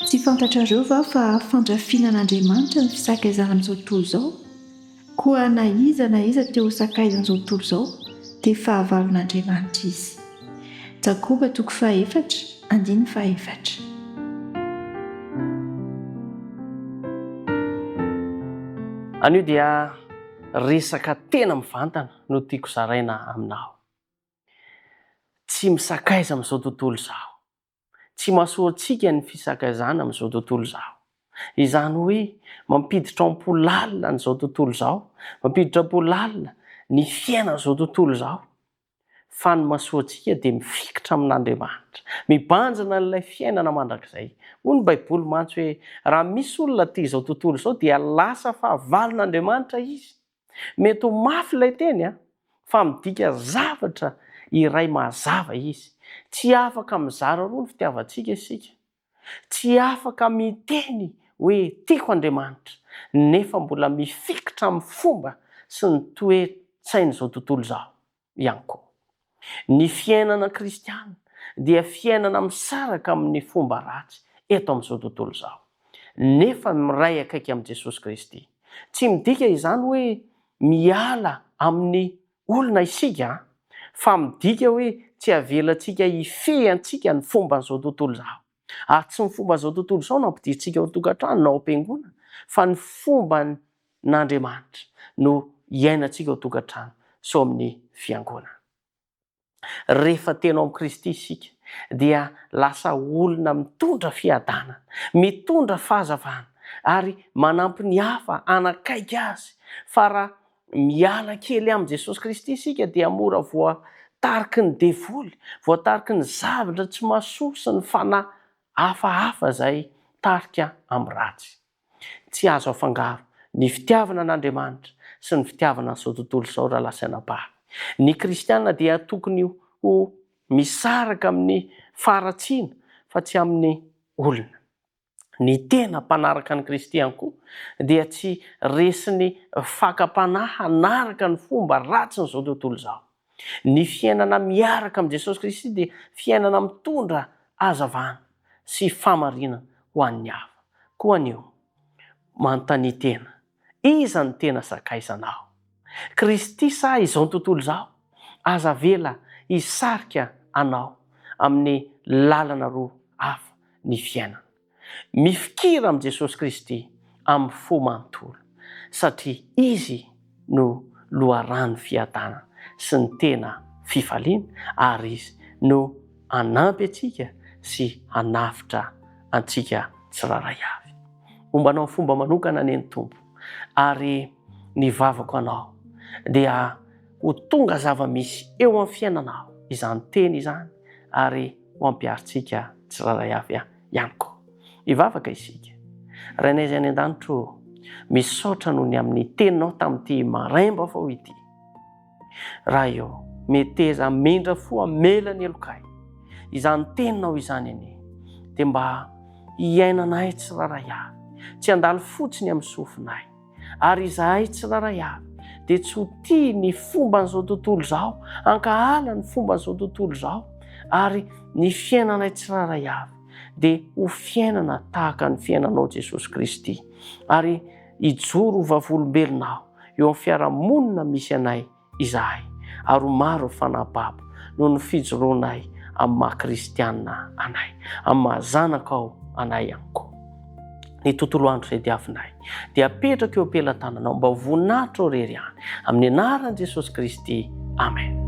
Tsy fantatrareo va fa fandrafiana an'Andriamanitra ny fisakaizana amin'izao tontolo izao? Koa na iza na iza te ho sakaizan'izao tontolo izao dia fahavalon'Andriamanitra izy. Jakoba toko fahaefatra, andininy fahaefatra. Anio dia resaka tena mivantana no tiako zaraina aminao. Tsy misakaiza amin'izao tontolo izao. Tsy mahasoa antsika ny fisakaizana amin'izao tontolo izao. Izany hoe mampiditra am-po lalina an'izao tontolo izao, mampiditra am-po lalina ny fiainan'izao tontolo izao. Fa ny mahasoa antsika dia mifikitra amin'Andriamanitra, mibanjina an'ilay fiainana mandrakizay. Hoy ny Baiboly mantsy hoe raha misy olona tia izao tontolo izao dia lasa fahavalon'Andriamanitra izy. Mety ho mafy ilay teny an, fa midika zavatra iray mazava izy. Tsy afaka mizara roa ny fitiavantsika isika. Tsy afaka miteny hoe tiako Andriamanitra, nefa mbola mifikitra amin'ny fomba sy ny toe-tsain'izao tontolo izao ihany koa. Ny fiainana kristiana dia fiainana misaraka amin'ny fomba ratsy eto amin'izao tontolo izao, nefa miray akaiky amin'i Jesosy Kristy. Tsy midika izany hoe miala amin'ny olona isika, fa midika hoe tsy avelantsika hifehy antsika ny fomban'izao tontolo izao. Ary tsy ny fomban'izao tontolo izao no ampidirintsika ao an-tokantrano na ao am-piangonana, fa ny fomban'Andriamanitra no iainantsika ao an-tokantrano sy ao amin'ny fiangonana. Rehefa tena ao amin'i Kristy isika dia lasa olona mitondra fiadanana, mitondra fahazavana ary manampy ny hafa hanakaiky Azy. Fa raha miala kely amin'i Jesosy Kristy isika dia mora voatariky ny devoly, voatariky ny zavatra tsy mahasoa sy ny fanahy hafahafa izay mitarika amin'ny ratsy. Tsy azo afangaro ny fitiavana an'Andriamanitra sy ny fitiavana an'izao tontolo izao rahalahy sy anabavy. Ny kristiana dia tokony ho misaraka amin'ny faharatsiana fa tsy amin'ny olona. Ny tena mpanaraka an'i Kristy ihany koa dia tsy resin'ny fakam-panahy hanaraka ny fomba ratsin'izao tontolo izao. Ny fiainana miaraka amin'i Jesosy Kristy dia fiainana mitondra hazavana sy fahamarinana ho an'ny hafa. Koa anio, manontania tena, Iza no tena sakaizanao? Kristy sa izao tontolo izao? Aza avela hisarika anao amin'ny lalana roa hafa ny fiainana. Mifikira amin'i Jesosy Kristy amin'ny fo manontolo, satria Izy no loharano fiadanana sy ny tena fifaliana, ary Izy no hanampy antsika sy hanavotra antsika tsirairay avy. Homba anao amin'ny fomba manokana anie ny Tompo, ary ny vavako anao dia ho tonga zava-misy eo amin'ny fiainanao izany teny izany, ary ho ampiharintsika tsirairay avy ihany koa. Hivavaka isika. Rainay izay any an-danitra ô, misaotra noho ny amin'ny teninao tamin'ity maraim-baovao ity. Ray ô, meteza hamindra fo hamela ny helokay. Izany teninao izany anie dia mba hiainanay tsirairay avy, tsy handalo fotsiny amin'ny sofinay. Ary izahay tsirairay avy dia tsy ho tia ny fomban'izao tontolo izao, hankahala ny fomban'izao tontolo izao, ary ny fiainanay tsirairay avy dia ho fiainana tahaka ny fiainanao Jesosy Kristy, ary hijoro ho vavolombelonao eo amin'ny fiarahamonina misy anay izahay, ary ho maro ny fanahy babo noho ny fijoroanay amin'ny maha kristiana anay, amin'ny maha zanakao anay ihany koa. Ny tontolo andro izay diavinay dia apetraka eo am-pelatananao mba ho voninahitrao irery ihany. Amin'ny anaran'i Jesosy Kristy. Amen.